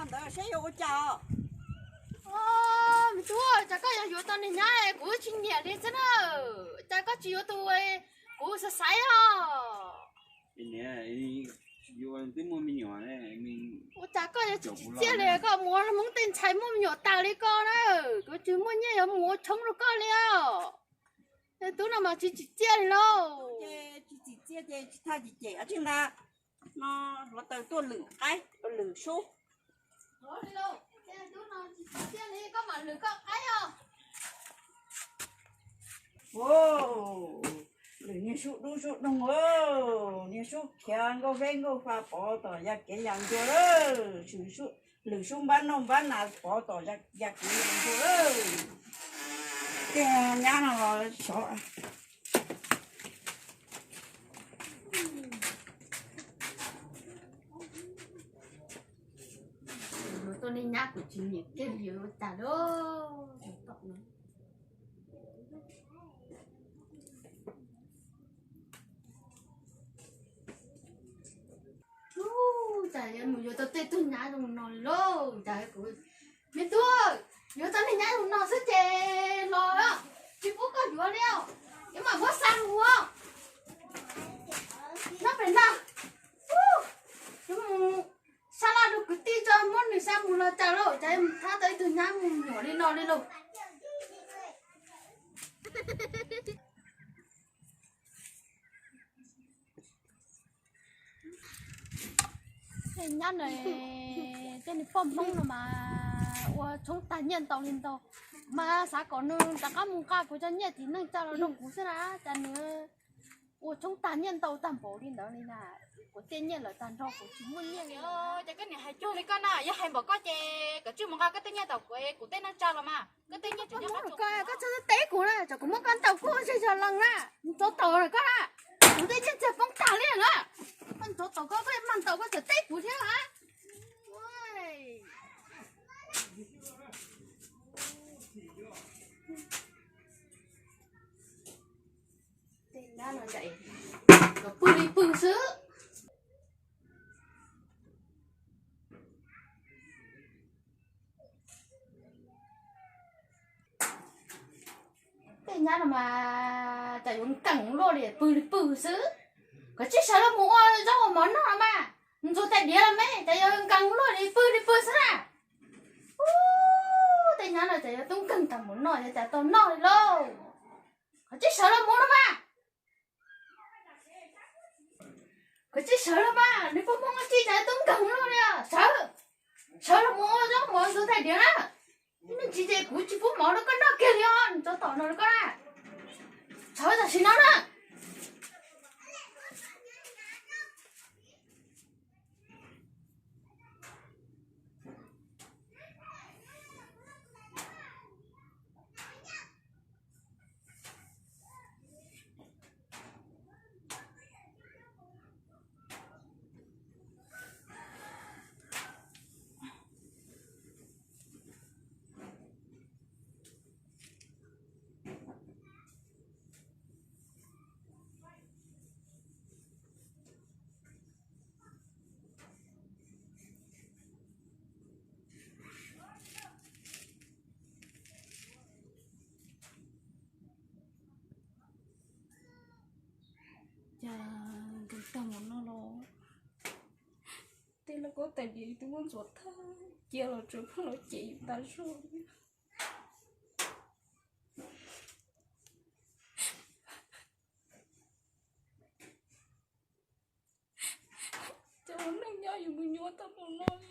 Ntawd seb yuav ua cas os. Me tub, cas koj yuav yuav tau niag nyab kuv tsis nyiam li xwb na. Cas koj tsis yuav tus kuv xaiv xaiv os. Ua cas koj yuav tsis tsim txiaj li, koj mus ua hmoob tej ntxhais muaj me nyuam tas li koj na. Kuv tsis muaj nyiaj yuav mus ua tshoob rau koj li os. Tub no mas tsis tsim txiaj li lauj. Tsis tsim txiaj ces tsis thaj cem cem tsis ntag. No hluav taws tuaj lwm qaib lwm sub. Lwm niag sub dub sub doog, niag sub khiav nkauj veb nkauj fa pov tom ya kev ya ncua lawm. Lwm sub npab noj npab nas pov tom ya kev ya ncua lawm. Tej nyab no los xyov. Yuav tau niag nyab kuv tsis nyiam kiag li ua cas lauj. Ub, cas yuav mus yuav tau tej tug nyab zoo no li lauj. Cas kuv, me tub, yuav tau niag nyab zoo no xwb ces los tsis pub koj yuav li os. Yuav mam muab xa mus os. Nyob pem ntag. Ub, yuav mus xa laj rau kwv tij tso, muab nws xa mus los cas lauj. Cas yuav mus thab tau ib tug nyab me nyuam li no li lauj. Tej nyab no, tej niag poj Hmoob no mas ua tshoob tag nyiaj ntau li ntau. Mas xav kom nws rov qab mus nqa kuv cov nyiaj tim neej tsa los rau kuv xwb na, cas nws ua tshoob tag nyiaj ntau tag npaum li ntawd li na. Kuv tej nyiaj lawm tag nrho kuv tsis muaj nyiaj li. Ces koj niam hais cuag li koj na, yog hais npaum koj ces koj tsij mus nqa koj tej nyiaj tom kuv, kuv tej neej tsa los mas. Koj tej nyiaj tseem nyob qhov koj, koj txhob teb kuv na, tsam kuv muab koj ntaus koj zej zog lees na, tsov tom koj na. Kuv tej nyiaj txiag poob tag li na. Koj tsov tom koj, koj mag ntaus koj txawm teb kuv thiab na. Tej nyab no cas pw li pw xwb. Tej nyab no mas cas yuav nkees luaj li, pw li pw xwb. Koj tsij sawv los mus ua zaub ua mov noj los mas, ntxuav tais diav los me, cas yuav nkees luaj li, pw li pw xwb na. Ub, tej nyab no cas yuav tub nkeeg tag mus noj, yuav cas tau noj li lauj. Koj tsij sawv los mus los mas. Koj tsij sawv los mas, nws poj Hmoob tsis cas tub nkeeg luaj li. Sawv, sawv los mus ua zaub mov ntxuav tais diav na. Tsis ces kuv tsis pub mov rau koj noj kiag li os, tsov tom no rau koj na. Sawv tam sim no na. Cas nkees tag mus noj los, tej lauj kaub tais diav twb muab ntxuav tag, cia los tseem pheej los cem yus tas zog. Cas ua neej nyob yus mus nyuaj tau mus no li.